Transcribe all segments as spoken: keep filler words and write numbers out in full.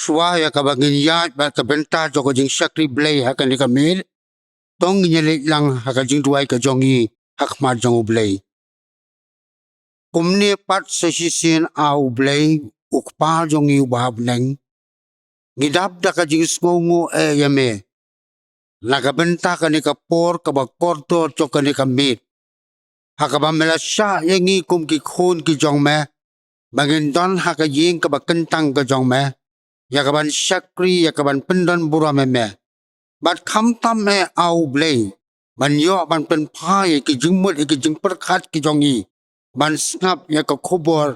shuwa ïa kaba ngin ïaid bad ka bynta jong ka jingshakri Blei ha kane ka miet, to ngin ïa leit lang ha ka jingduwai ka jong ngi ha khmat jong U Blei. Kumne pat sa shisien, A U Blei, U Kpa jong ngi uba ha bneng, ngi dap da ka jingsngewnguh eh ïa me na ka bynta kane ka por kaba kordor jong kane ka miet, ha kaba me la shah ïa ngi kum ki khun ki jong me, ba ngin don ha ka ïing kaba kyntang ka jong me, ïa kaban shakri, ïa kaban pyndon burom ïa me. Bad khamtam eh, A U Blei, ban ïoh ban pynphai ïa ki jingmut, ïa ki jingpyrkhat ki jong ngi, ban sngap ïa ka khubor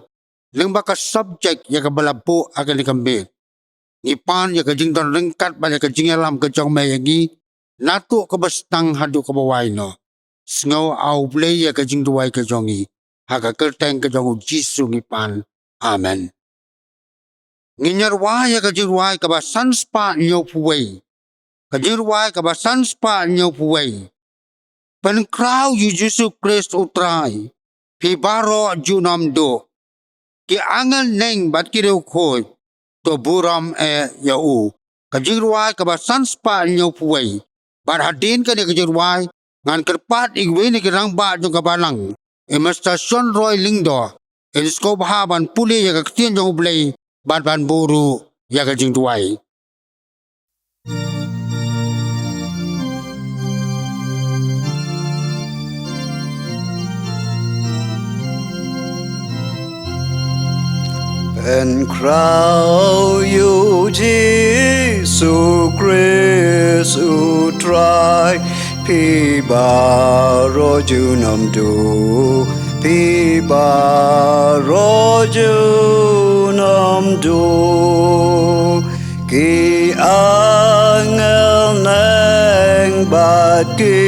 lyngba ka subject ïa kaba la buh ha kane ka miet. Ngi pan ïa ka jingdon ryngkat bad ïa ka jingïalam ka jong me ïa ngi, naduh kaba sdang haduh kaba wai noh. Sngew, A U Blei, ïa ka jingduwai ka jong ngi, ha ka kyrteng ka jong U Jisu ngi pan. Amen. Ngin ïa rwai ïa ka jingrwai kaba san spah hynñiew phew wei. Ka jingrwai kaba san spah hynñiew phew wei. Pynkhraw ïa U Jisu Khrist U Trai, phi baroh junom duh. Ki angel neng bad ki riewkhuid, to burom eh ïa u. Ka jingrwai kaba san spah hynñiew phew wei. Bad hadien kane ka jingrwai, ngan kyrpad ïa iwei na ki rangbah jong ka balang, i Mister Shonroy Lyngdoh, in sngewbha ban pule ïa ka ktien jong U Blei bad ban buh ruh ïa ka jingduwai. Pynkhraw ïa U Jisu Khrist U Trai, phi baroh junom duh, phi baroh junom duh. Ki angel neng bad ki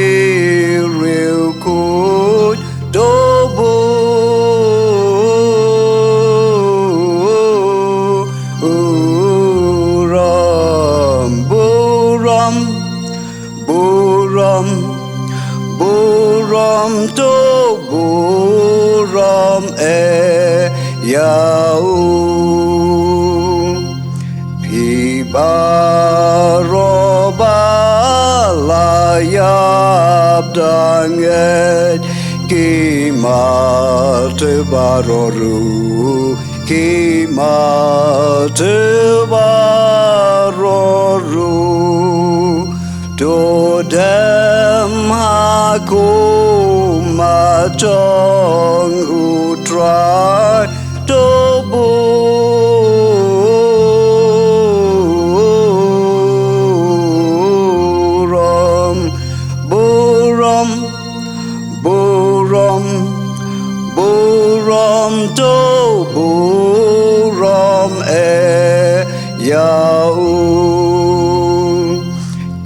riewkhuid, to burom, burom, burom, burom, to burom eh ïa u. Phi baroh ba la ïap da ngeit, ki martyr baroh ruh, ki martyr baroh ruh. To dem ha khmat jong U Trai, to burom, burom, burom, burom, to burom eh ïa u.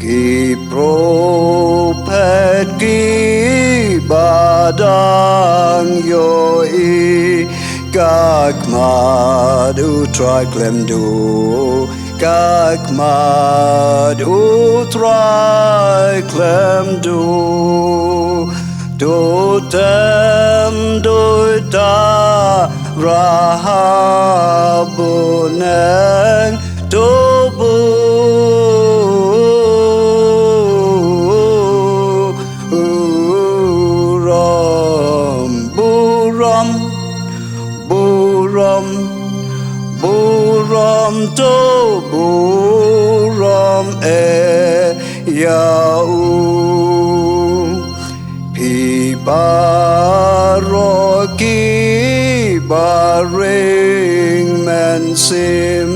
Ki prophet kiba dang ïohi, ka khmat U Trai khlem duh, ka khmat U Trai khlem duh. To tem duh da Rahab bneng, to burom, burom, burom, burom, to burom eh ïa u. Phi baroh kiba ring mynsiem,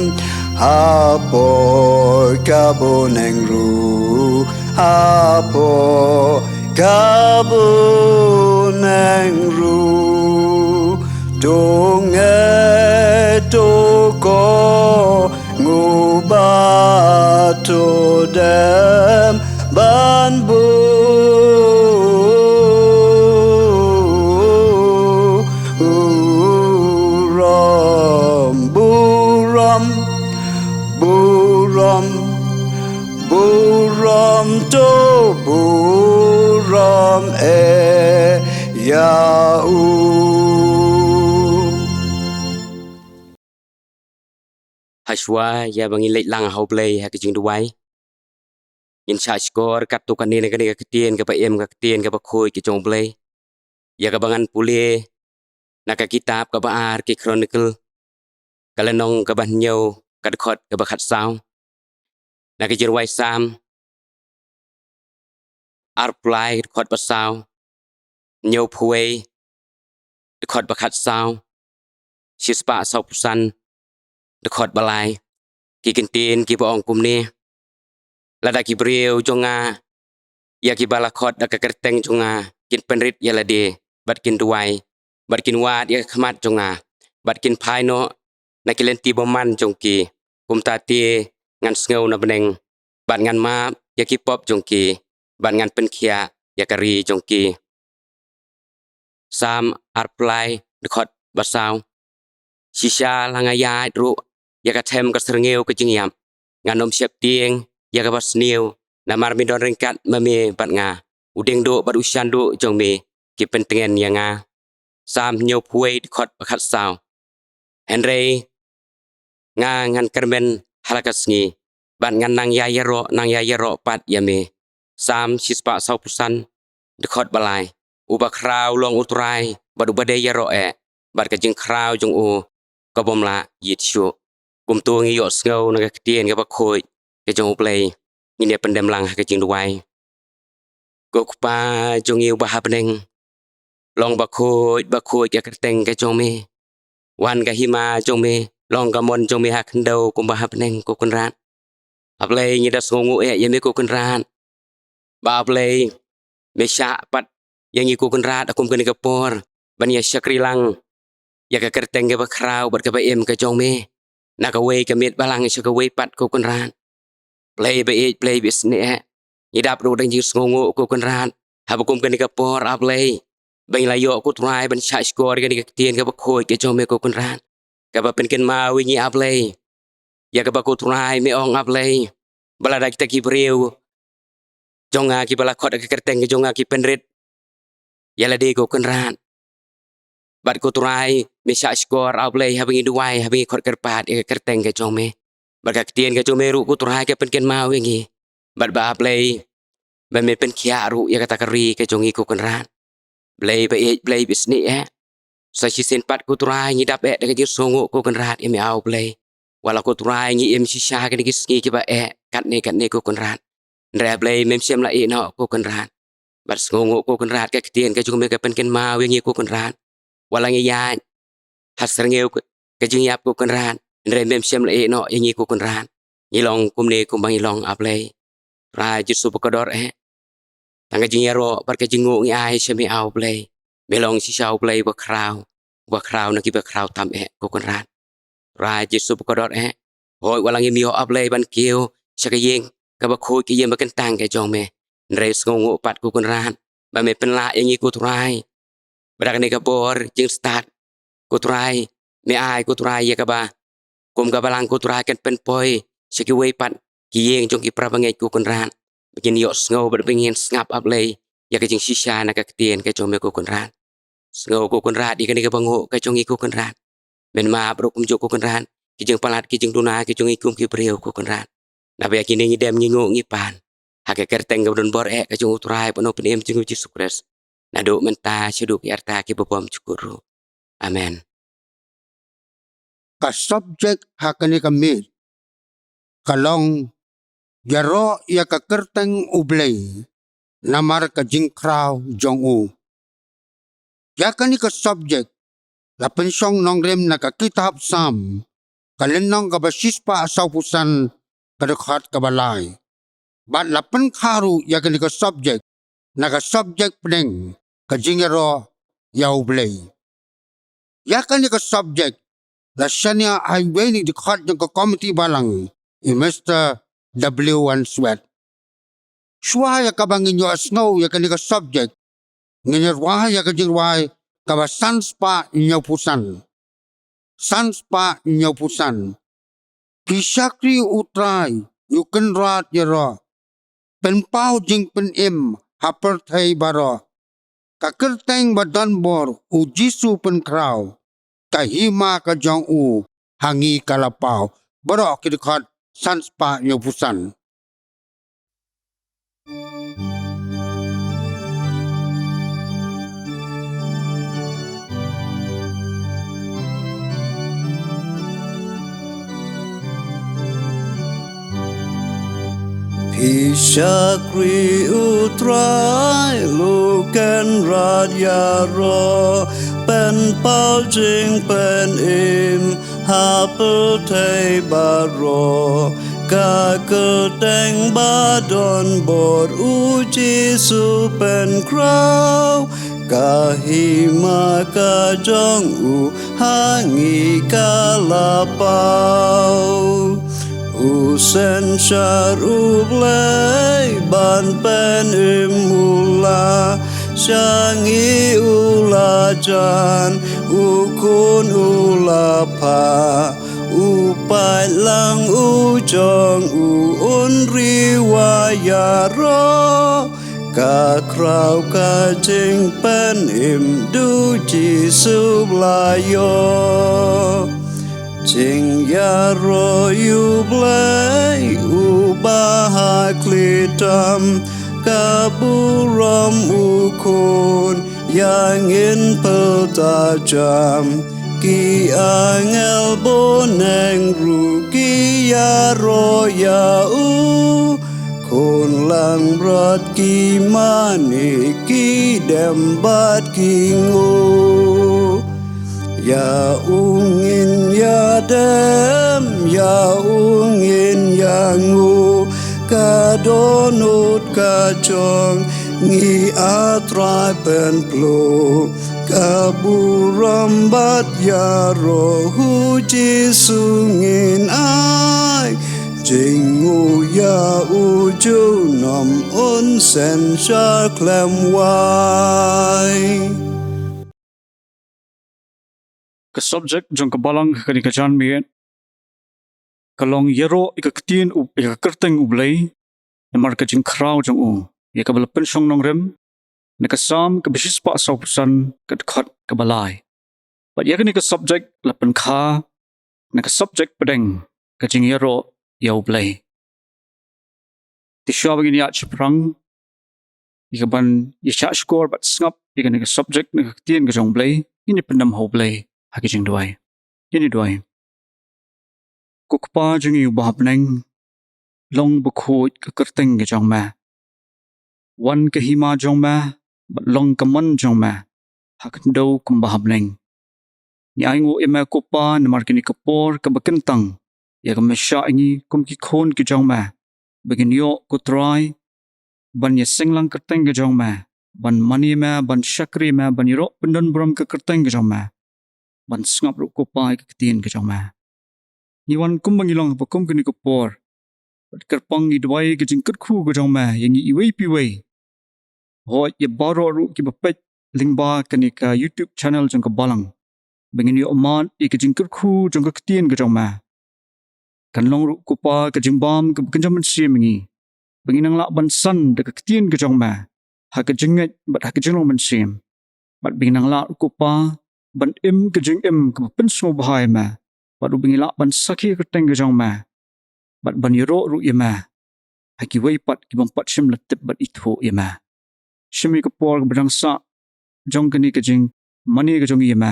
hapoh ka bneng ruh, hapoh ka bneng ruh. To ngeit, to kohnguh, nguh bad to dem ban burom, burom, burom, burom, to burom eh ïa u. Hashwa ïa ba ngin leit lang ha U Blei ha ka jingduwai, ngin shah shkor katto katne na kane ka ktien kaba im, ka ktien kaba khuid ka jong U Blei, ïa kaba ngan pule na ka kitab kaba ar ki Chronicle, ka lynnong kaba hynñiew, ka dkhot kaba khatsaw. Na ka jingrwai Salm arphew lai, dkhot ba saw, hynñiewphew wei, dkhot ba khatsaw, shispah sawphew san, dkhot ba lai. Ki kyntien kiba ong kumne: Lada ki briew jong nga, ïa kiba la khot da ka kyrteng jong nga, kin pynrit ïa lade, bad kin duwai, bad kin wad ïa ka khmat jong nga, bad kin phai noh na ki lynti bymman jong ki, kumta te ngan sngew na bneng, bad ngan map ïa ki pop jong ki, bad ngan pynkhiah ïa ka ri jong ki. Salm arphew lai, dkhot ba saw. Shisha la nga ïaid ruh ïa ka them ka syrngiew ka jingïap, ngan ym sheptieng ïa kaba sniew, namar me don ryngkat ma me bad nga. U diengduh bad u shanduh jong me ki pyntngen ïa nga. Salm hynñiewphew wei, dkhot ba khatsaw. Hynrei nga ngan kyrmen ha la ka sngi, bad ngan nang ïa ïaroh, nang ïa ïaroh pat ïa me. Salm shispah sawphew san, dkhot ba lai. Uba khraw long U Trai, bad uba dei ïaroh eh, bad ka jingkhraw jong u ka bym lah ïit shuh. Kumto ngi ïohsngew na ka ktien kaba khuid ka jong U Blei. Ngin ïa pyndem lang ha ka jingduwai. Ko Kpa jong ngi uba ha bneng, long bakhuid, bakhuid ka kyrteng ka jong me. Wan ka hima jong me, long ka mon jong me ha khyndew kumba ha bneng, ko Kynrad. A Blei, ngi da sngewnguh eh ïa me, ko Kynrad, ba A Blei, me shah pat ïa ngi, ko Kynrad, ha kum kane ka por, ban ïa shakri lang ïa ka kyrteng kaba khraw bad kaba im ka jong me, na kawei ka miet balang sha kawei pat, ko Kynrad. Blei ba ïeit, Blei ba isynei eh, ngi dap ruh da ka jingsngewnguh, ko Kynrad, haba kum kane ka por, A Blei, ba ngi la ïoh, ko Trai, ban shah shkor ïa kane ka ktien kaba khuid ka jong me, ko Kynrad, kaba pynkynmaw ïa ngi, A Blei, ïa kaba, ko Trai, me ong, A Blei, ba lada kita ki briew jong nga kiba la khot da ka kyrteng ka jong nga ki pynrit ïa lade, ko Kynrad. Bad, ko Trai, me shah shkor, A Blei, haba ngi duwai, haba ngi khot kyrpad ïa ka kyrteng ka jong me, bad ka ktien ka jong me ruh, ko Trai, ka pynkynmaw ïa ngi, bad ba, A Blei, ba me pynkhiah ruh ïa kata ka ri ka jong ngi, ko Kynrad. Blei ba ïeit, Blei ba isynei eh, sa shisien pat, ko Trai, ngi dap eh da ka jingsngewnguh, ko Kynrad, ïa me, A Blei. Wat la, ko Trai, ngi im shisha ha kine ki sngi kiba eh katne katne, ko Kynrad, hynrei, A Blei, mem shym la ïeh noh, ko Kynrad. Bad sngewnguh, ko Kynrad, ka ktien ka jong me ka pynkynmaw ïa ngi, ko Kynrad. Wat la ngi ïaid ha syrngiew ka, ka jingïap, ko Kynrad, hynrei mem shym la ïeh noh ïa ngi, ko Kynrad. Ngi long kumne kumba ngi long, A Blei. Trai Jisu ba kordor eh, tang ka jingïaroh bad ka jingnguh ngi ai sha me, A Blei. Me long shisha U Blei uba khraw, uba khraw na kiba khraw tam eh, ko Kynrad. Trai Jisu ba kordor eh, hooid, wat la ngim ïoh, A Blei, ban kiew sha ka ïing kaba khuid, ka ïing ba kyntang ka jong me, hynrei sngewnguh pat, ko Kynrad, ba me pynlah ïa ngi, ko Trai, ba da kane ka bor jingstad, ko Trai, me ai, ko Trai, ïa kaba kum ka balang, ko Trai, kan pynpoi sha kiwei pat ki ïing jong ki para bangeit, ko Kynrad, ba kin ïohsngew bad ba kin sngap, A Blei, ïa ka jingshisha na ka ktien ka jong me, ko Kynrad. Sngew, ko Kynrad, ïa kane ka banguh ka jong ngi, ko Kynrad. Men map ruh kumjuh, ko Kynrad, ki jingpalat, ki jingduna ki jong ngi kum ki briew, ko Kynrad. Naba ïa kine ngi dem, ngi nguh, ngi pan ha ka kyrteng kaba don bor eh ka jong U Trai bad U Nongpynim jong ngi, U Jisu Khrist, naduh mynta shaduh ki arta kiba bymjukut ruh. Amen. Ka subject ha kane ka miet ka long: Ïaroh ïa ka kyrteng U Blei namar ka jingkhraw jong u. Ïa kane ka subject la pynshong nongrim na ka kitab Salm, ka lynnong kaba shispah sawphew san, ka dkhot kaba lai. Bad la pynkha ruh ïa kane ka subject na ka subject pdeng, ka jingïaroh ïa U Blei. Ïa kane ka subject la shaniah ha iwei na ki dkhot jong ka komiti balang, i Mister W N Sweat. Shuwa ïa kaba ngin ïohsngew ïa kane ka subject, ngin ïa rwai ïa ka jingrwai kaba san spah hynñiewphew san. San spah hynñiewphew san. Ki shakri U Trai, ïa u Kynrad ïaroh, pynpaw jingpynim ha pyrthei baroh. Ka kyrteng ba don bor U Jisu pynkhraw, ka hima ka jong u ha ngi ka la paw. baroh ki dkhot san spah hynñiewphew san. Phi shakri U Trai, Lok Kynrad ïaroh, pynpaw jingpynim ha pyrthei baroh. Ka kyrteng ba don bor U Jisu pynkhraw, ka hima ka jong U ha ngi ka la paw. U synshar U Blei ban pynim, U la shah ngi, U la jan, U Khun U la phah, U Paitlang U jong U, un ri wa ïaroh. Ka khraw ka jingpynim, Du Jisu la ïoh. Jingïaroh ïa U Blei uba ha khlieh tam, ka burom U Khun ïa ngin pyrta jam. Ki angel bneng ruh ki ïaroh ïa U. Khun langbrot ki mane, ki dem bad ki nguh. Ïa U ngin ïadem, ïa U ngin ïanguh. Ka dohnud ka jong ngi, A Trai pynpluh. Ka burom bad ïaroh U Jisu ngin ai. Jingïaroh junom un synshar khlem wai. Ka subject jong ka Balang ha kane ka janmiet ka long ïaroh ïa ka ktien U, ïa ka kyrteng U Blei namar ka jingkhraw jong U, ïa kaba la pynshong nongrim na ka Salm kaba shispah sawphew san, ka dkhot kaba lai. Bad ïa kane ka subject la pynkha na ka subject pdeng ka jingïaroh ïa U Blei. Te shuwa ba ngin ïaid shaphrang ïa kaban ïashah shkor bad sngap ïa kane ka subject na ka ktien ka jong U Blei, ngin ïa pyndem ha U Blei ha ka jingduwai. Ngin ïa duwai. Ko Kpa jong ngi uba ha bneng, long bakhuid ka kyrteng ka jong Me. Wan ka hima jong Me bad long ka mon jong Me ha khyndew kumba ha bneng. Ngi ainguh ïa Me ko Kpa namar kane ka por kaba kyntang ïa ka Me shah ïa ngi kum ki khun ki jong Me, ba ngin ïoh ko Trai ban ïaseng lang kyrteng ka jong Me, ban mane Me, ban shakri Me, ban ïaroh pyndon burom ka kyrteng ka jong Me, ban sngap ruh ko Kpa ïa ka ktien ka jong Me. Ngi wan kumba ngi long ha kum kane ka por bad kyrpang ngi duwai ka jingkyrkhu ka jong Me ïa ngi iwei pa iwei. Hooid ïa baroh ruh kiba peit lyngba kane ka YouTube channel jong ka Balang, ba ngin ïoh mad ïa ka jingkyrkhu jong ka ktien ka jong Me. Kan long ruh ko Kpa ka jingbam kaba kynja mynsiem ïa ngi, ba ngin nang lah ban san da ka ktien ka jong Me ha ka jingngeit bad ha ka jinglong mynsiem. Bad ba ngin nang lah ruh ko Kpa ban im ka jingim kaba pynsngewbha ïa Me, bad ruh ba ngin lah ban sakhi ïa ka kyrteng ka jong Me, bad ban ïaroh ruh ïa Me ha kiwei pat ki bym pat shym la tip bad ithuh ïa Me. Shim ïa ka por kaba dang sah jong kane ka jingmane ka jong ngi ïa Me,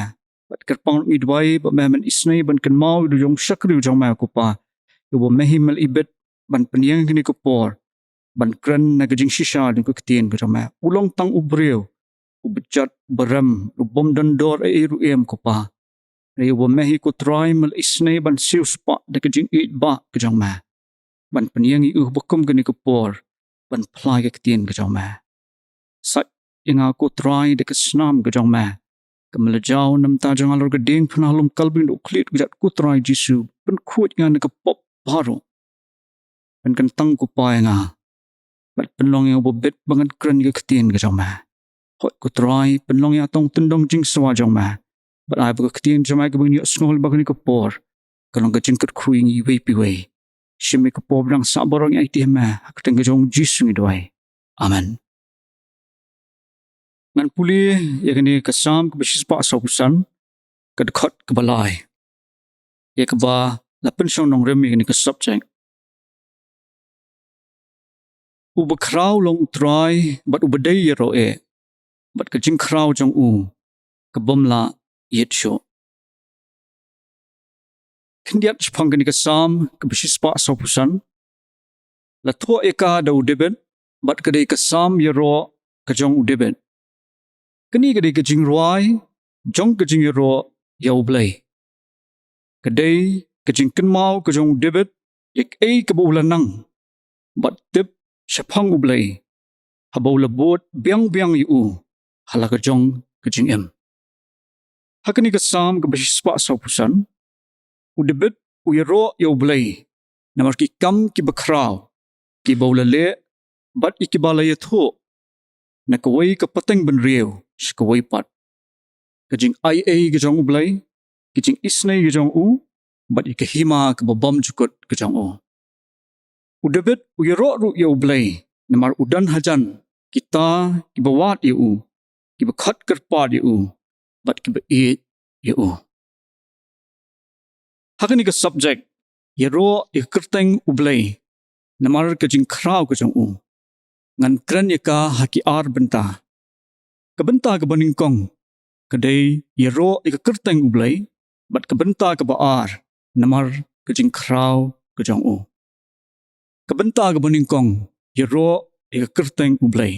bad kyrpang ruh ngi duwai ba Me Men isynei ban kynmaw ïa u jong u shakri u jong Me ko Kpa, uba Me hi Me la ibit ban pynïeng kane ka por ban kren na ka jingshisha jong ka ktien ka jong Me. U long tang u briew uba jot, uba rem, u bym don dor ei ei ruh em ko Kpa. Hynrei uba Me hi ko Trai Me la isynei ban siewspah da ka jingïeit ba ka jong Me, ban pynïeng ïa u ha ba kum kane ka por ban phla ïa ka ktien ka jong Me. Sait ïa nga ko Trai da ka snam ka jong Me, ka Me la jaw na ka bynta jong nga halor ka diengphna ha lum Kalbari, da u khlieh kjat ko Trai Jisu, pynkhuid ïa nga na ka pop baroh. Pynkyntang ko Kpa ïa nga bad pynlong ïa nga uba bit ba ngan kren ïa ka ktien ka jong Me. Hooid ko Trai, pynlong ïa nga tang u tyndong jingsawa jong Me, bad ai ba ka ktien jong Me kaba ngin ïohsngew lyngba kane ka por kan long ka jingkyrkhu ïa ngi iwei pa iwei. Shim ïa ka por ba dang sah baroh ngi aiti ha Me, ha ka kyrteng ka jong u Jisu ngi duwai. Amen. Ngan pule ïa kane ka Salm kaba shispah sawphew san, ka dkhot kaba lai, ïa kaba la pynshong nongrim ïa kane ka subject. Uba khraw long U Trai, bad uba dei ïaroh eh, bad ka jingkhraw jong u ka bym lah ïit shuh. Khyndiat shaphang kane ka Salm kaba shispah sawphew san, la thoh ïa ka da u David, bad ka dei ka Salm ïaroh ka jong u David. Kane ka dei ka jingrwai jong ka jingïaroh ïa U Blei. Ka dei ka jingkynmaw ka jong u David ïa kaei kaba u la nang bad tip shaphang U Blei, haba u la bud biang biang ïa u ha la ka jong ka jingim. Ha kane ka Salm kaba shispah sawphew san, u David u ïaroh ïa U Blei namar ki kam kiba khraw kiba u la leh, bad ïa kiba la ïathuh na kawei ka pateng bynriew sha kawei pat. Ka jingai ei ka jong U Blei, ka jingisynei ka jong u, bad ïa ka hima kaba bymjukut ka jong u. U David u ïaroh ruh ïa U Blei namar u don hajan kita kiba wad ïa u, kiba khot kyrpad ïa u, bad kiba ïeit ïa u. Ha kane ka subject, ïaroh ïa ka kyrteng U Blei namar ka jingkhraw ka jong u, ngan kren ïa ka ha ki ar bynta. Ka bynta kaba nyngkong ka dei ïaroh ïa ka kyrteng U Blei, bad ka bynta kaba ar namar ka jingkhraw ka jong u. Ka bynta kaba nyngkong, ïaroh ïa ka kyrteng U Blei.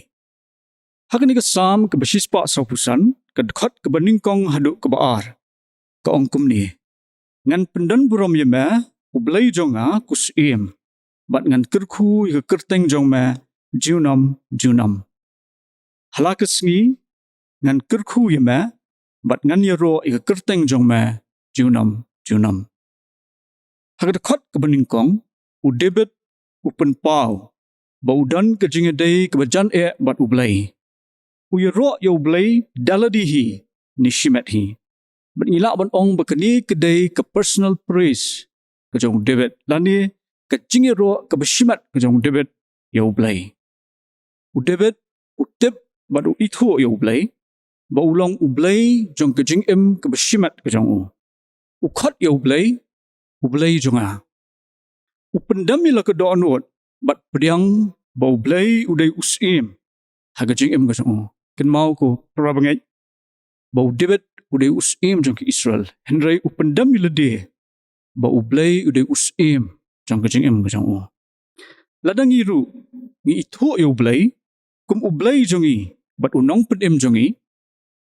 Ha kane ka Salm kaba shispah sawphew san, ka dkhot kaba nyngkong haduh kaba ar, ka ong kumne: Ngan pyndon burom ïa me, U Blei jong nga, ko Syiem, bad ngan kyrkhu ïa ka kyrteng jong me junom junom. Ha la ka sngi ngan kyrkhu ïa me, bad ngan ïaroh ïa ka kyrteng jong me junom junom. Ha ka dkhot kaba nyngkong, u David u pynpaw ba u don ka jingïadei kaba jan eh bad U Blei. U ïaroh ïa U Blei da lade hi ne shimet hi. Bad ngi lah ban ong ba kane ka dei ka personal praise ka jong u David, lane ka jingïaroh kaba shimet ka jong u David ïa U Blei. U David u tip bad u ithuh ïa U Blei ba u long U Blei jong ka jingim kaba shimet ka jong u. U khot ïa U Blei, U Blei jong nga. U pyndem ïa la ka dohnud bad pdiang ba U Blei u dei u Syiem ha ka jingim ka jong u. Kynmaw ko para bangeit, ba u David u dei u Syiem jong ki Israel, hynrei u pyndem ïa lade ba U Blei u dei u Syiem jong ka jingim ka jong u. Lada ngi ruh ngi ithuh ïa U Blei kum U Blei jong ngi bad u Nongpynim jong ngi,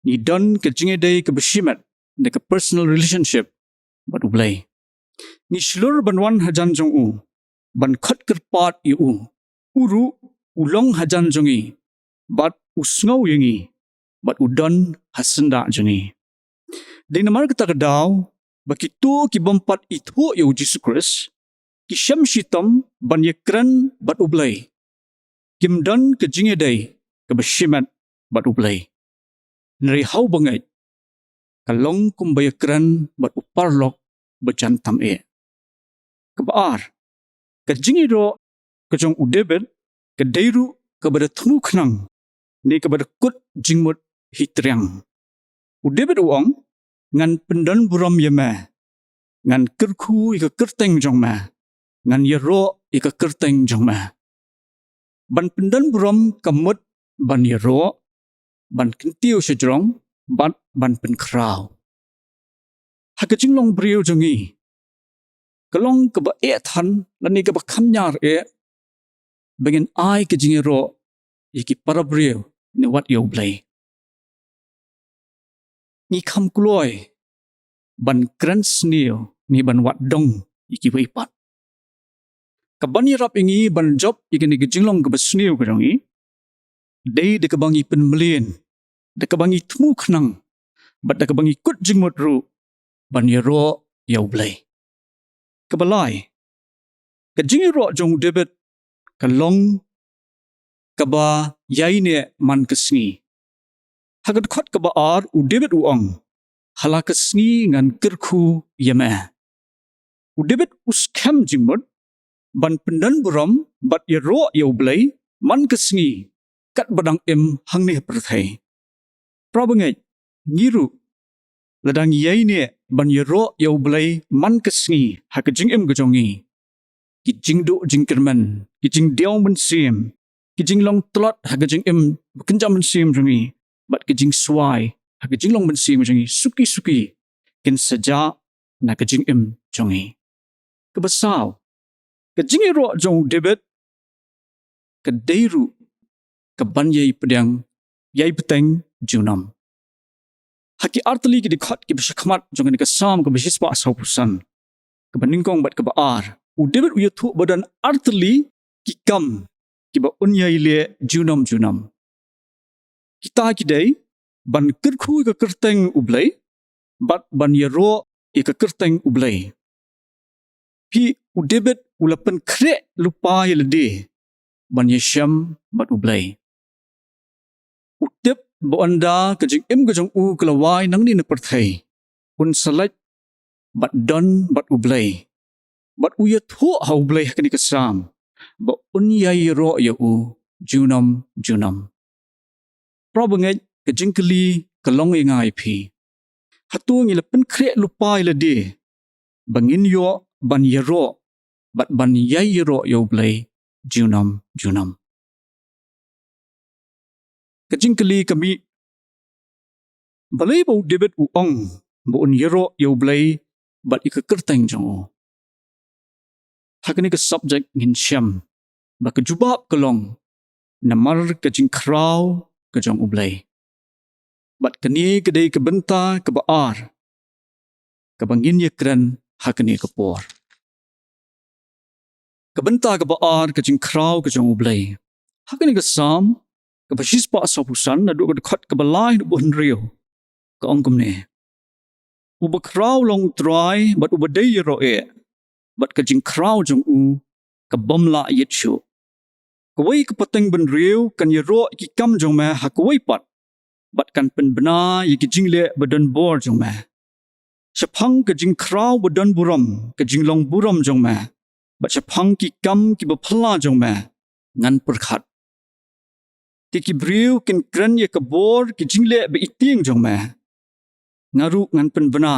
ngi don ka jingïadei kaba shimet, ne ka personal relationship bad U Blei. Ngi shlur ban wan hajan jong u, ban khot kyrpad ïa u. U ruh u long hajan jong ngi, bad u sngew ïa ngi, bad u don ha syndah jong ngi. Dei namar kata ka daw ba kito ki bym pat ithuh ïa U Jisu Khrist ki shem shitom ban ïakren bad U Blei. Kim don ka jingïadei kaba shimet bad U Blei. Hynrei ha u bangeit, ka long kumba ïakren bad u paralok ba jan tam eh. Kaba ar, ka jingïaroh ka jong u David ka dei ruh kaba da thmu khnang, ne kaba da kut jingmut hi triang. U David u ong: Ngan pyndon burom ïa me, ngan kyrkhu ïa ka kyrteng jong me, ngan ïaroh ïa ka kyrteng jong me. Ban pyndon burom ka mut ban ïaroh, ban kyntiew shajrong, bad ban pynkhraw. Ha ka jinglong briew jong ngi, ka long kaba eh than lane kaba kham ñiar eh ba ngin ai ka jingïaroh ïa ki para briew ne wat ïa U Blei. Ngi kham kloi ban kren sniew ne ban wad dong ïa kiwei pat. Kaban ïarap ïa ngi ban jop ïa kane ka jinglong kaba sniew ka jong ngi, dei da kaba ngi pynmlien, da kaba ngi thmu khnang, bad da kaba ngi kut jingmut ruh ban ïaroh ïa U Blei. Kaba lai, ka jingïaroh jong u David ka long kaba ïaineh man ka sngi. Ha ka dkhot kaba ar, u David u ong: Ha la ka sngi ngan kyrkhu ïa me. U David u skhem jingmut ban pyndon burom bad ïaroh ïa U Blei man ka sngi, katba dang im hangne ha pyrthei. Para bangeit, ngi ruh Lada ngi ïai neh ban ïaroh ïa U Blei man ka sngi ha ka jingim ka jong ngi, ki jingduh jingkyrmen, ki jingdiaw mynsiem, ki jinglong tlot ha ka jingim ba kynja mynsiem jong ngi, bad ki jingswai ha ka jinglong mynsiem jong ngi suki suki, kin sa jah na ka jingim jong ngi. Kaba saw, ka jingïaroh jong u David ka dei ruh kaban ïai pdiang, ïai bteng junom. Ha ki artylli ki dkhot kiba shakhmat jong kane ka Salm kaba shispah sawphew san, kaba nyngkong bad kaba ar, u David u ïathuh ba don artylli ki kam kiba un ïai leh junom junom. Kita ki dei ban kyrkhu ïa ka kyrteng U Blei bad ban ïaroh ïa ka kyrteng U Blei. Phi, u David u la pynkhreh lypa ïa lade ban ïashem bad U Blei. U tip ba ynda ka jingim ka jong u ka la wai nangne na pyrthei, un sa leit bad don bad U Blei, bad u ïathuh ha U Blei ha kane ka Salm ba un ïai ïaroh ïa u junom junom. Para bangeit, ka jingkylli ka long ïa nga ïa phi, hato ngi la pynkhreh lypa ïa lade ba ngin ïoh ban ïaroh bad ban ïai ïaroh ïa U Blei junom junom? Ka jingkylli ka mih, balei ba u David u ong ba un ïaroh ïa U Blei bad ïa ka kyrteng jong u? Ha kane ka subject ngin shem ba ka jubab ka long namar ka jingkhraw ka jong U Blei. Bad kane ka dei ka bynta kaba ar kaba ngin ïakren ha kane ka por. Ka bynta kaba ar, ka jingkhraw ka jong U Blei. Ha kane ka Salm kaba shispah sawphew san, naduh ka dkhot kaba lai haduh ba hynriew, ka ong kumne: Uba khraw long U Trai bad uba dei ïaroh eh, bad ka jingkhraw jong u ka bym lah ïit shuh. Kawei ka pateng bynriew kan ïaroh ïa ki kam jong me ha kawei pat, bad kan pynbna ïa ki jingleh ba don bor jong me. Shaphang ka jingkhraw ba don burom, ka jinglong burom jong me, bad shaphang ki kam kiba phylla jong me, ngan pyrkhat. Te ki briew kin kren ïa ka bor ki jingleh ba itieng jong me. Nga ruh ngan pynbna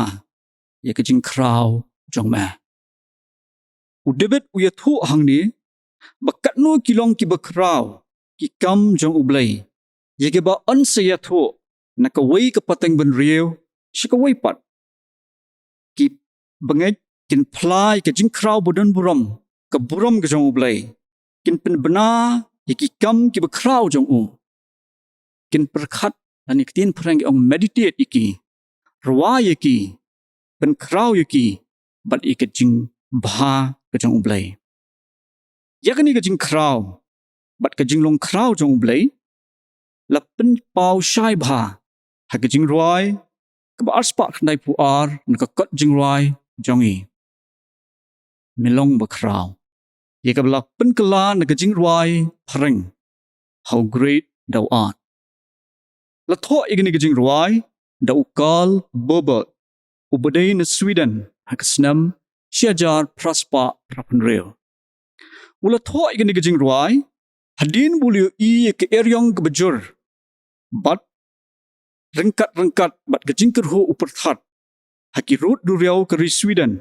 ïa ka jingkhraw jong me. U David u ïathuh hangne ba katno ki long kiba khraw ki kam jong U Blei, ïa kiba yn sa ïathuh na kawei ka pateng bynriew sha kawei pat. Ki bangeit kin phylla ïa ka jingkhraw ba don burom, ka burom ka jong U Blei. Kin pynbna ïa ki kam kiba khraw jong u. Kin pyrkhat, lane ktien phareng ki ong meditate ïa ki, rwai ïa ki, pynkhraw ïa ki bad ïa ka jingbha ka jong U Blei. Ïa kane ka jingkhraw bad ka jinglong khraw jong U Blei la pynpaw shai bha ha ka jingrwai kaba arspah khyndaiphew ar na ka kot jingrwai jong ngi, Me long ba khraw, ïa kaba la pynkylla na ka jingrwai phareng, How Great Thou Art. La thoh ïa kane ka jingrwai da u Carl Boberg, uba dei na Sweden, ha ka snem shi hajar phra spah phra phew hynriew. U la thoh ïa kane ka jingrwai hadien ba u la ïohi ïa ka eriong kaba jur bad ryngkat ryngkat bad ka jingkyrhuh u pyrthat ha ki rud duriaw ka ri Sweden,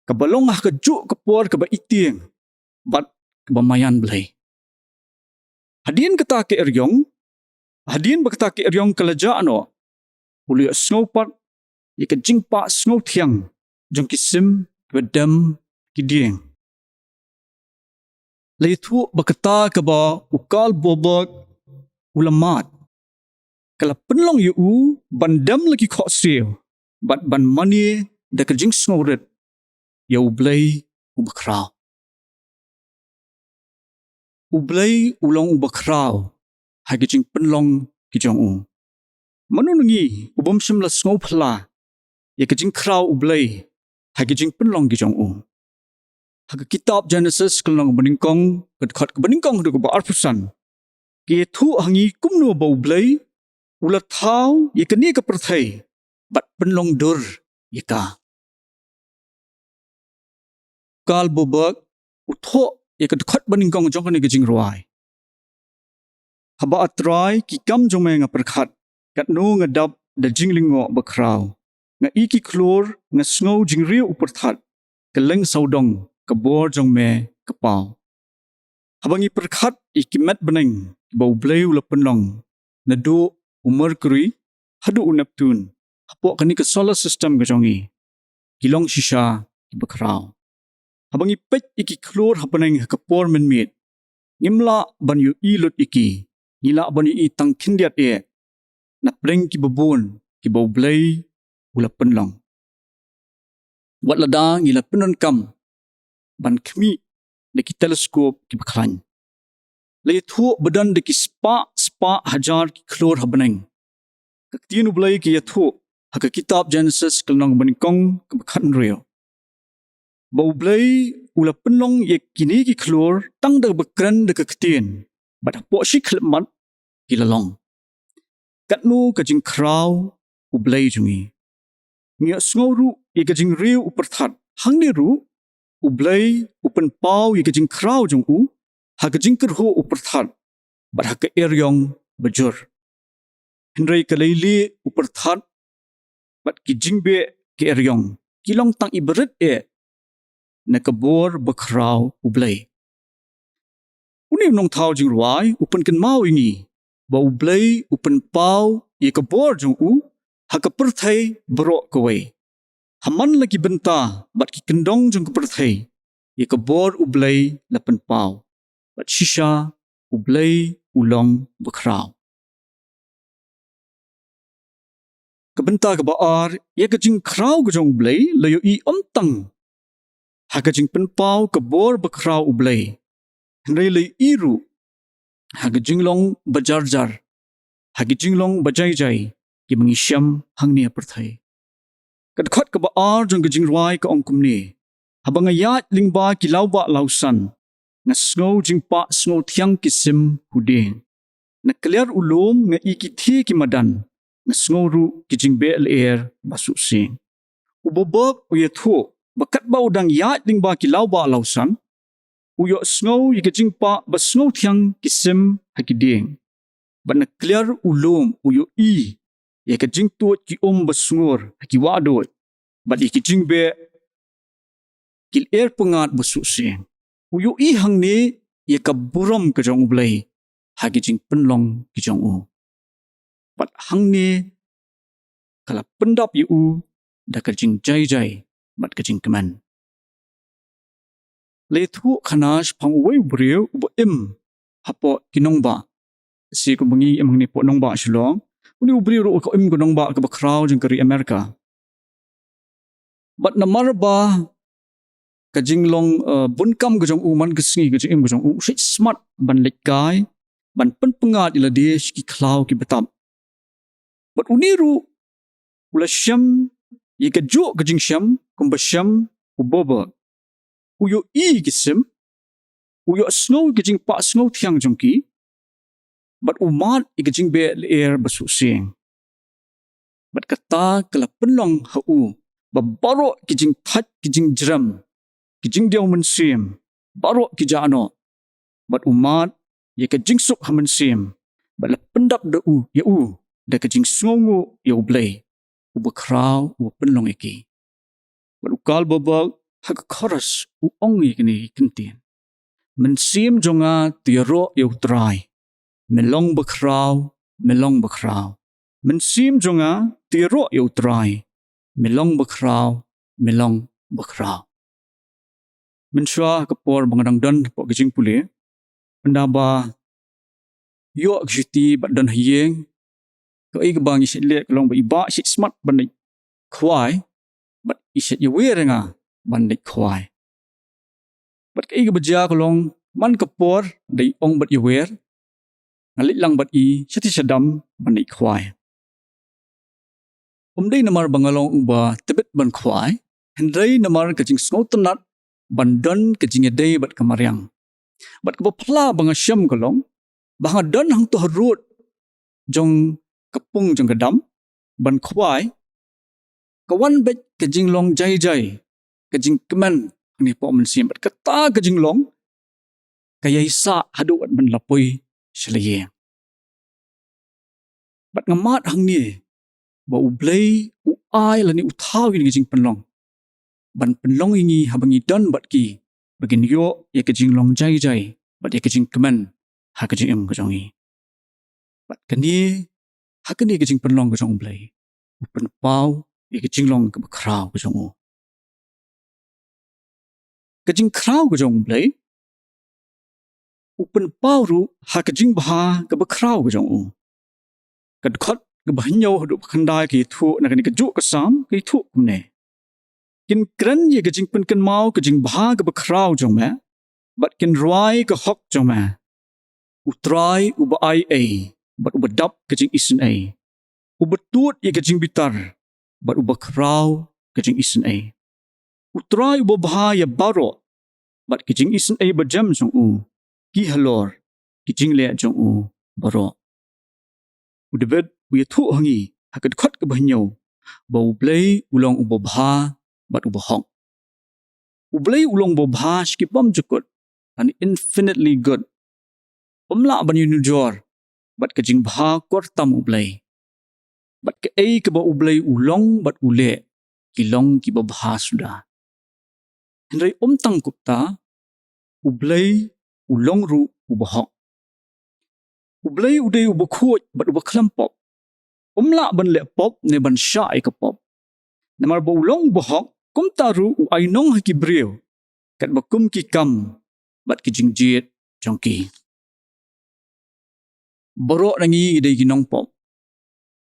kaba long ha kajuh ka por kaba itieng bad kaba maïan Blei. Hadien kata ka eriong, hadien ba kata ka eriong ka la jah noh, u la ïohsngew pat ïa ka jingpah sngewthiang jong ki sim kiba dem ki dieng. La ïathuh ba kata kaba u Carl Boberg u la mad ka la pynlong ïa u ban dem la ki khohsiew bad ban mane da ka jingsngewrit ïa U Blei uba khraw. U Blei u long uba khraw ha ki jingpynlong ki jong u. Mano na ngi u bym shym la sngewphylla ïa ka jingkhraw U Blei ha ki jingpynlong ki jong u? Ha ka kitab Genesis ka lynnong ba nyngkong, ka dkhot kaba nyngkong haduh kaba arphew san, ka ïathuh ha ngi kumno ba U Blei u la thaw ïa kane ka pyrthei bad pynlong dur ïa ka. Carl Boberg u thoh ïa ka dkhot ba nyngkong jong kane ka jingrwai: Haba A Trai, ki kam jong me nga pyrkhat, katno nga dap da jinglyngngoh ba khraw. Nga i ki khlur, nga sngew jingriew u pyrthat, kylleng sawdong ka bor jong me ka paw. Haba ngi pyrkhat ïa ki met bneng kiba U Blei u la pynlong, naduh u Mercury haduh u Neptune, hapoh kane ka solar system ka jong ngi, ki long shisha kiba khraw. Haba ngi peit ïa ki khlur ha bneng ha ka por mynmiet, ngim lah ban ïohi lut ïa ki, ngi lah ban ïohi tang khyndiat eh, na pdeng kiba bun kiba U Blei u la pynlong. Wat lada ngi la pyndonkam ban khmih da ki telescope kiba khlaiñ. La ïathuh ba don da ki spah spah hajar ki khlur ha bneng. Ka ktien U Blei ka ïathuh ha ka kitab Genesis ka lynnong ba nyngkong kaba khathynriew, ba U Blei u la pynlong ïa kine ki khlur tang da kaba kren da ka ktien, bad hapoh shi khyllipmat ki la long. Katno ka jingkhraw U Blei jong ngi! Ngi ïohsngew ruh ïa ka jingriew u pyrthat. Hangne ruh U Blei u pynpaw ïa ka jingkhraw jong u ha ka jingkyrhuh u pyrthat bad ha ka eriong bajur. Hynrei ka leilieh u pyrthat bad ki jingbeh ka eriong ki long tang iba rit eh na ka bor bakhraw U Blei. Une u nongthaw jingrwai u pynkynmaw ïa ngi ba U Blei u pynpaw ïa ka bor jong u ha ka pyrthei baroh kawei. Ha man la ki bynta bad ki kyndong jong ka pyrthei, ïa ka bor U Blei la pynpaw. Bad shisha U Blei u long bakhraw. Ka bynta kaba ar, ïa ka jingkhraw ka jong U Blei la ïohi ym tang ha ka jingpynpaw ka bor bakhraw U Blei, hynrei la ïohi ruh ha ka jinglong bajarjar, ha ka jinglong bajaijai kiba ngi shem hangne ha pyrthei. Ka dkhot kaba ar jong ka jingrwai ka ong kumne: Haba nga ïaid lyngba ki lawbah lawsan, nga sngew jingpah sngewthiang ki sim ha u dieng. Na kliar u lum nga i ki thie ki madan, nga sngew ruh ki jingbeh lyer ba suhsieng. U Bobek u ïathuh ba katba u dang ïaid lyngba ki lawbah lawsan, u ïohsngew ïa ka jingpah ba sngewthiang ki sim ha ki dieng. Bad na kliar u lum u ïohi ïa ka jingtuid ki um ba sngur ha ki wahduid, bad ïa ki jingbeh ki lyer pyngngad ba suhsieng. U ïohi hangne ïa ka burom ka jong U Blei ha ki jingpynlong ki jong u. Bad hangne ka la pyndap ïa u da ka jingjaijai bad ka jingkmen. La ïathuh khana shaphang uwei u briew uba im hapoh ki nongbah. Shi kumba ngi im hangne hapoh nongbah Shillong, une u briew ruh u im ha ka nongbah kaba khraw jong ka ri Amerika. Bad namar ba ka jinglong, eh, bunkam ka jong u man ka sngi, ka jingim ka jong u, u shait smat ban leit kai, ban pynpyngngad ïa lade sha ki khlaw kiba tap. Bad une ruh u la shem ïa kajuh ka jingshem kumba shem u Bobek. U ïohi ïa ki sim, u ïohsngew ïa ka jingpah sngewthiang jong ki, bad u mad ïa ka jingbeh lyer ba suhsieng. Bad kata ka la pynlong ha u ba baroh ki jingthait, ki jingjrem, ki jingdiaw mynsiem, baroh ki jah noh. Bad u mad ïa ka jingsuk ha mynsiem, bad la pyndap da u, ïa u, da ka jingsngewnguh ïa U Blei uba khraw, uba pynlong ïa ki. Bad u Carl Bobek ha ka chorus u ong ïa kine ki kyntien: Mynsiem jong nga, to ïaroh ïa U Trai. Me long bakhraw, me long bakhraw. Mynsiem jong nga, to ïaroh ïa U Trai. Me long bakhraw, me long bakhraw. Mynshuwa ha ka por ba nga dang don hapoh ka jingpule, ynda ba ïoh ka shuti bad don ha ïing, kaei kaba ngi shait leh ka long ba i bah i shait smat ban leit khwai, bad i shait ïawer ïa nga ban leit khwai. Bad kaei kaba jia ka long, man ka por da i ong bad ïawer, nga leit lang bad i shatei shadam ban leit khwai. Ym dei namar ba nga long uba tbit ban khwai, hynrei namar ka jingsngewtynnat ban don ka jingïadei bad ka mariang. Bad kaba phylla ba nga shem ka long, ba nga don hangto harud jong ka pung jong ka dam ban khwai, ka wan beit ka jinglong jaijai, ka jingkmen hangne hapoh mynsiem, bad kata ka jinglong ka ïai sah haduh wat ban la poi sha la ïing. Bad nga mad hangne ba U Blei u ai lane u thaw ïa ngi ka jingpynlong, ban pynlong ïa ngi haba ngi don bad ki, ba ngin ïoh ïa ka jinglong jai jai bad ïa ka jingkmen ha ka jingim ka jong ngi. Bad kane, ha kane ka jingpynlong ka jong U Blei, u pynpaw ïa ka jinglong kaba khraw ka jong u. Ka jingkhraw ka jong U Blei u pynpaw ruh ha ka jingbha kaba khraw ka jong u. Ka dkhot kaba hynñiew haduh ba khyndai ka ïathuh na kane kajuh ka Salm, ka ïathuh kumne: Kin kren ïa ka jingpynkynmaw ka jingbha kaba khraw jong me, bad kin rwai ka hok jong me. U Trai uba ai ei bad uba dap ka jingisynei, uba tuid ïa ka jingbitar bad uba khraw ka jingisynei. U Trai uba bha ïa baroh, bad ka jingisynei bajem jong u, ki halor ki jingleh jong u baroh. U Dabid u ïathuh ha ngi ha ka dkhot kaba hynñiew ba U Blei u long uba bha bad uba hok. U Blei u long uba bha sha ki bymjukut, lane infinitely good. Um lah ban ïanujor bad ka jingbha kor tam U Blei. Bad kaei kaba U Blei u long bad u leh, ki long kiba bha suda. Hynrei um tang kumta, U Blei u long ruh uba hok. U Blei u dei uba khuid bad uba khlem pop. Um lah ban leh pop ne ban shah ïa ka pop. Namar ba u long uba hok, kumta ruh u ainong ha ki briew katba kum ki kam bad ki jingjied jong ki. Baroh na ngi ngi dei ki nongpop,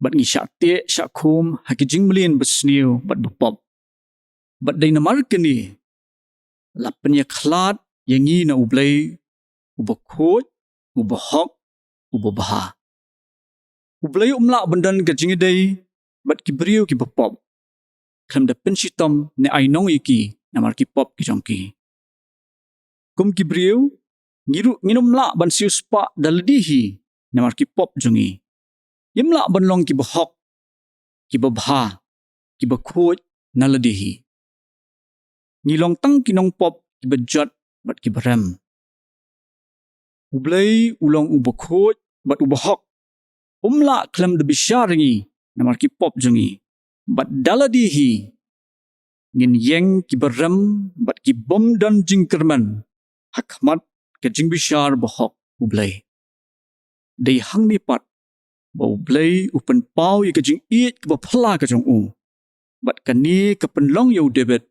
bad ngi shah teh shah khum ha ki jingmlien basniew bad bapop. Bad dei namar kane, la pynïakhlad ïa ngi na U Blei uba khuid, uba hok, uba bha. U Blei um lah ban don ka jingïadei bad ki briew kiba pop, khlem da pynshitom ne ainong ïa ki namar ki pop ki jong ki. Kum ki briew, ngi ruh ngin ym lah ban siewspah da lade hi namar ki pop jong ngi. Ngim lah ban long kiba hok, kiba bha, kiba khuid na lade hi. Ngi long tang ki nongpop kiba jot bad kiba rem. U Blei u long uba khuid bad uba hok. Um lah khlem da bishar ïa ngi namar ki pop jong ngi. Bad da lade hi, ngin ïeng kiba rem bad ki bym don jingkyrmen ha khmat ka jingbishar bahok U Blei. Dei hangne pat ba U Blei u pynpaw ïa ka jingïeit kaba phylla ka jong u. Bad kane ka pynlong ïa u Dabid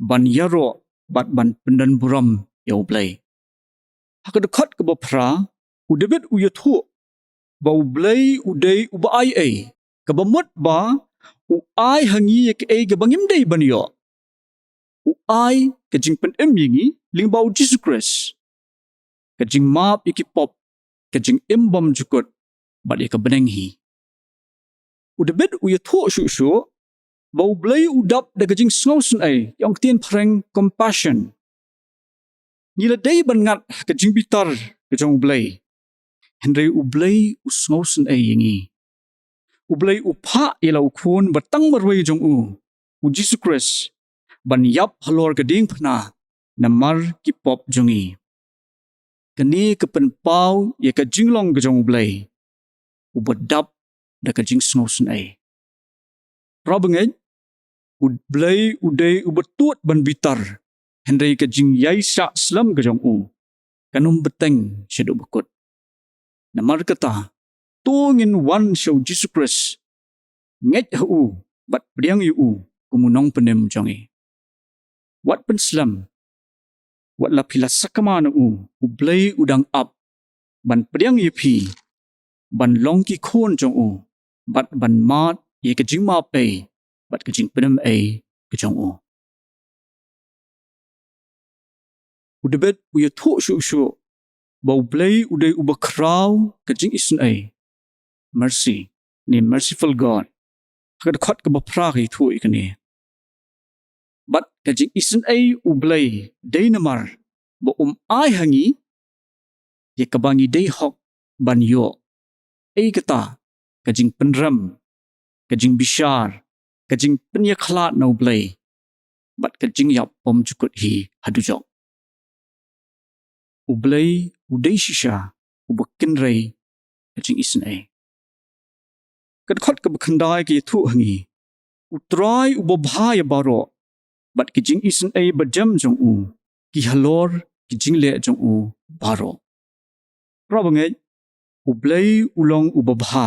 ban ïaroh bad ban pyndonburom ïa U Blei. Ha ka dkhot kaba phra, u Dabid u ïathuh ba U Blei u dei uba ai ei, kaba mut ba u ai ha ngi ïa kaei kaba ngim dei ban ïoh. U ai ka jingpynim ïa ngi lyngba U Jisu Khrist, ka jingmap ïa ki pop, ka jingim bymjukut bad ïa ka bneng hi. U Dabid u ïathuh shuh shuh ba U Blei u dap da ka jingsngewsynei, ong ktien phareng compassion. Ngi la dei ban ngat ha ka jingbitar ka jong U Blei, hynrei U Blei u sngewsynei ïa ngi. U Blei u phah ïa la u Khun ba tang marwei jong u, U Jisu Khrist, ban ïap halor ka diengphna namar ki pop jong ngi. Kane ka pynpaw ïa ka jinglong ka jong U Blei, uba dap da ka jingsngewsynei. Para bangeit, U Blei u dei uba tuid ban bitar, hynrei ka jingïaishah slem ka jong u kan ym bteng shaduh ba kut. Namar kata, to ngin wan sha U Jisu Khrist, ngeit ha u bad pdiang ïa u kum u nongpynim jong ngi. Wat pynslem, wat la phi la sakma na u, U Blei u dang ap ban pdiang ïa phi, ban long ki khun jong u, bad ban mad ïa ka jingmap ei bad ka jingpynim ei ka jong u. U Dabid u ïathuh shuh shuh ba U Blei u dei uba khraw ka jingisynei, mercy, ne merciful God. Ha ka dkhot kaba phra ka ïathuh ïa kane. Bad ka jingisynei U Blei dei namar ba um ai ha ngi ïa kaba ngi dei hok ban ïoh. Ei kata, ka jingpynrem, ka jingbishar, ka jingpynïakhlad na U Blei, bad ka jingïap bymjukut hi ha dujok. U Blei u dei shisha uba kynrei ka jingisynei. Ka dkhot kaba khyndai ka ïathuh ha ngi, U Trai uba bha ïa baroh, bad ki jingisynei bajem jong u ki halor ki jingleh jong u baroh. Para bangeit, U Blei u long uba bha,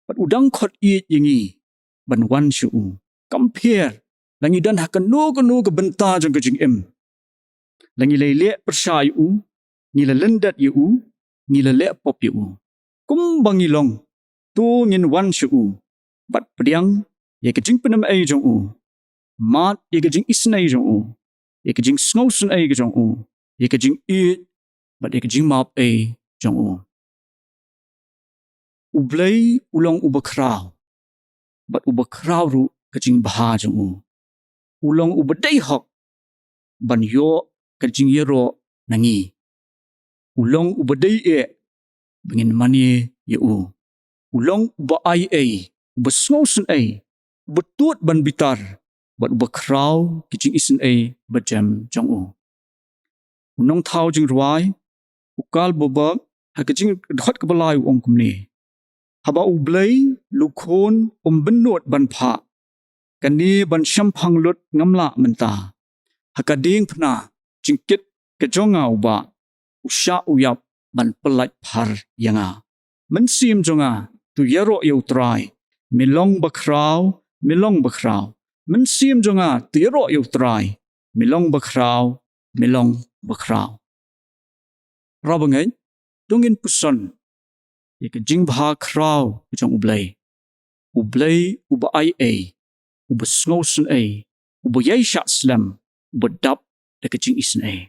bad u dang khot ïeit ïa ngi ban wan sha u. Kam pher la ngi don ha kano kano ka bynta jong ka jingim, la ngi la leh pyrshah ïa u, ngi la lyndet ïa u, ngi la leh pop ïa u, kumba ngi long, to ngin wan sha u bad pdiang ïa ka jingpynim ei jong u, mad ïa ka jingisynei jong u, ïa ka jingsngewsynei ka jong u, ïa ka jingïeit bad ïa ka jingmap ei jong u. U Blei u long uba khraw, bad uba khraw ruh ka jingbha jong u. U long uba dei hok ban ïoh ka jingïaroh na ngi. U long uba dei eh ba ngin mane ïa u. U long uba ai ei, uba sngewsynei, uba tud ban bitar, bad uba khraw ki jingisynei bajem jong u. U nongthaw jingrwai u Karl Boberg ha ka jingdkhot kaba lai u ong kumne: Haba U Blei, la u Khun, um bynnud ban phah, kane ban shemphang lut ngam lah mynta. Ha ka diengphna jingkit ka jong nga u Bah, u shah u ïap ban pyllait phar ïa nga. Mynsiem jong nga, to ïaroh ïa U Trai, me long bakhraw, me long bakhraw. Mynsiem jong nga, to ïaroh ïa U Trai, me long bakhraw, me long bakhraw. Para bangeit, to ngin puson ïa ka jingbha khraw ka jong U Blei. U Blei uba ai ei, uba sngewsynei, uba ïai shah slem, uba dap da ka jingisynei.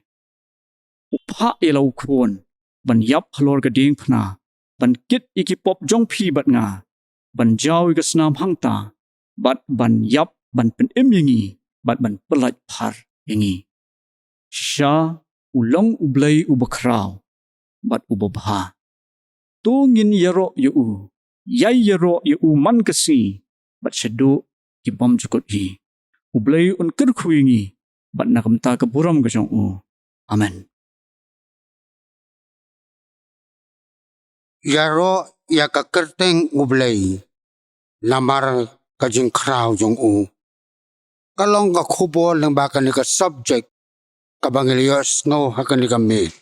U phah ïa la u Khun ban ïap halor ka diengphna, ban kit ïa ki pop jong phi bad nga, ban jaw ïa ka snam hangta, bad ban ïap ban pynim ïa ngi, bad ban pyllait phar ïa ngi. Shisha u long U Blei uba khraw bad uba bha. To ngin ïaroh ïa u, ïai ïaroh ïa u man ka sngi bad shaduh ki bymjukut hi. U Blei un kyrkhu ïa ngi bad na ka bynta ka burom ka jong u. Amen. Ïaroh ïa ka kyrteng U Blei namar ka jingkhraw jong u. Ka long ka khubor lyngba kane ka subject kaba ngi la ïohsngew ha kane ka miet.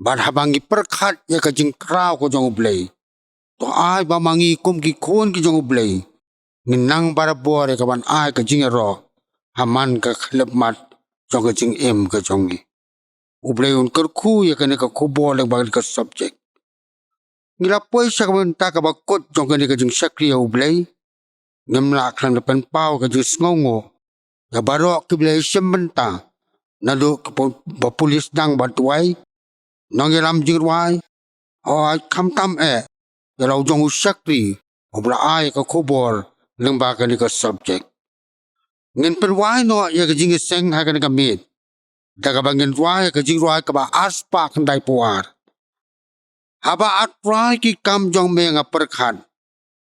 Bad haba ngi pyrkhat ïa ka jingkhraw ka jong U Blei, to ai ba ma ngi kum ki khun ki jong U Blei ngin nang barabor ïa kaban ai ka jingïaroh ha man ka khyllipmat jong ka jingim ka jong ngi. U Blei un kyrkhu ïa kane ka khubor lyngba kane ka subject. Ngi la poi sha ka bynta kaba kut jong kane ka jingshakri ïa U Blei. Ngim lah khlem da pynpaw ka jingsngewnguh ïa baroh kiba la ïashim bynta, naduh kiba, ba pule sdang bad duwai, nongïalam jingrwai, hooid, khamtam eh ïa la u jong u shakri uba la ai ka khubor lyngba kane ka subject. Ngin pynwai noh ïa ka jingïaseng ha kane ka miet da kaba ngin rwai ïa ka jingrwai kaba arspah khyndaiphew ar. Haba, A Trai, ki kam jong me nga pyrkhat,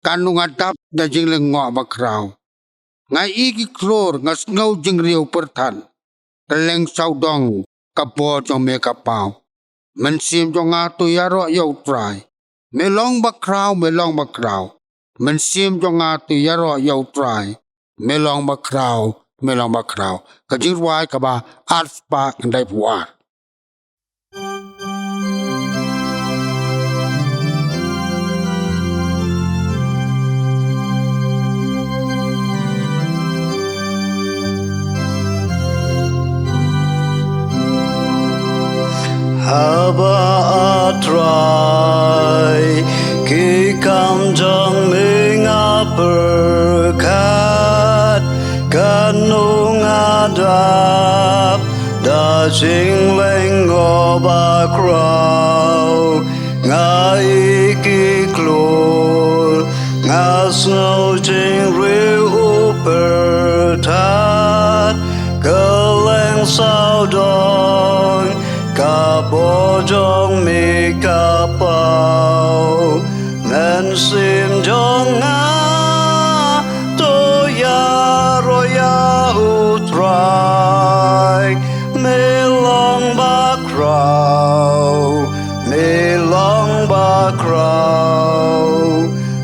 katno nga dap da jinglyngngoh bakhraw. Nga i ki khlur, nga sngew jingriewpyrthat, kylleng sawdong ka bor jong me ka paw. Mynsiem jong nga, to ïaroh ïa U Trai. Me long bakhraw, me long bakhraw. Mynsiem jong nga, to ïaroh ïa U Trai. Me long bakhraw, me long bakhraw. Ka jingrwai kaba arspah khyndaiphew ar. Haba, A Trai, ki kam jong me nga pyrkhat, katno nga dap da jinglyngngoh bakhraw. Nga i ki khlur, nga sngew jingriewpyrthat, kylleng sawdong ka bor jong me ka paw. Mynsiem jong nga, to ïaroh ïa U Trai. Me long bakhraw, me long bakhraw.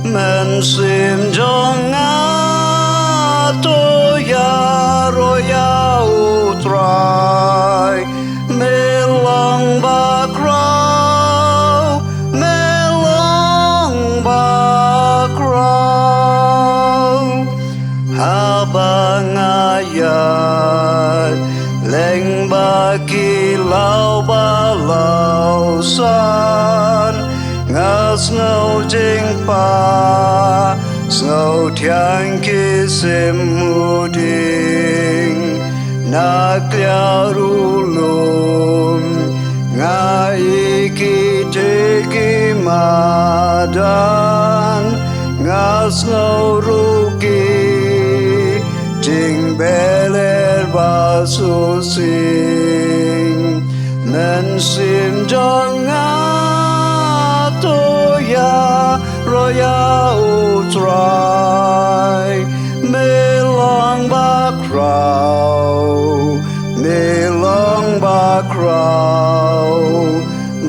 Myn Mynsiem jong nga to ïaroh ïa U Trai. Me long bakhraw, me long bakhraw. Haba nga ïaid lyngba ki law ba law san, nga sngew jingpang, sngew thiang ki sim u dieng. Na kliar u lum nga ïohi ki thei ki madan, nga sngew ruh ki jingbeler ba shisien. Mynsiem jong nga to ïaroh ïa U Trai. Me long bakhraw, me long bakhraw.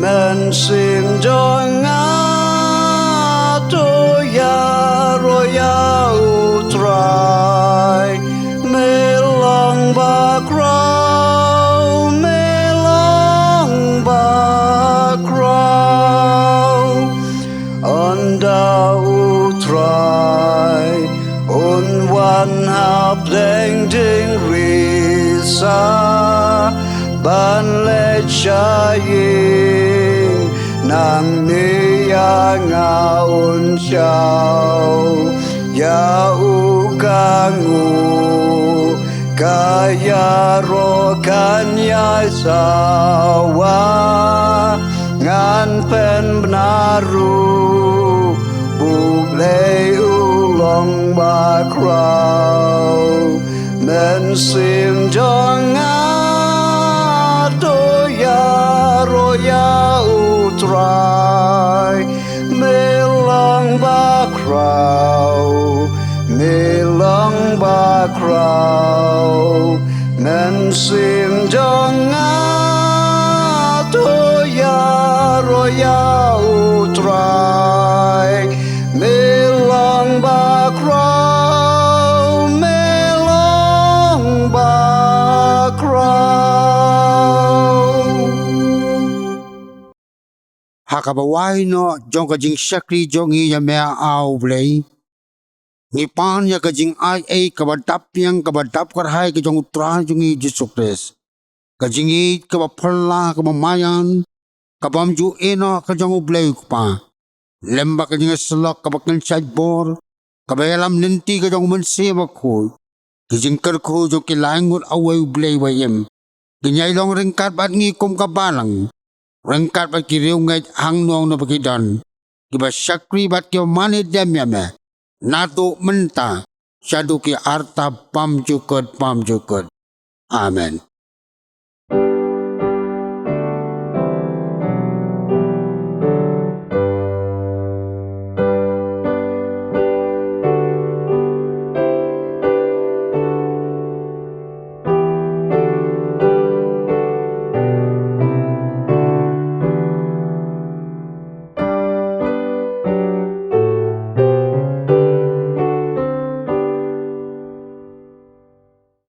Mynsiem jong nga to ïaroh ïa U Trai. Me long bakhraw, me long bakhraw. Ynda U Trai un wan hapdeng jingrisa ban leit sha ïing, nangne ïa nga un shaw ïa u ka nguh. Ka ïaroh kan ïai sawa, ngan pynbna ruh ba U Blei u long bakhraw. Mynsiem jong nga to ïaroh ïa U Trai. Me long bakhraw, me long bakhraw. Mynsiem jong nga to ïaroh ïa U Trai. Me long bakhraw, me long bakhraw. Ha kaba wai noh jong ka jingshakri jong ngi ïa me, A U Blei, ngi pan ïa ka jingai ei kaba dap biang kaba dap kyrhai ka jong U Trai jong ngi Jisu Khrist. Ka jingïeit kaba phylla kaba maïan, kabym ju ïehnoh ka jong U Blei U Kpa, lem bad ka jingïasyllok kaba kynshait bor, kaba ïalam lynti ka jong U Mynsiem Bakhuid, ki jingkyrkhu jong ki lai ngut awei U Blei uba im, kin ïai long ryngkat bad ngi kum ka balang, ryngkat bad ki riewngeit hangno hangno ba ki don, kiba shakri bad kiba mane dem ïa me, naduh mynta shaduh ki arta bymjukut bymjukut. Amen.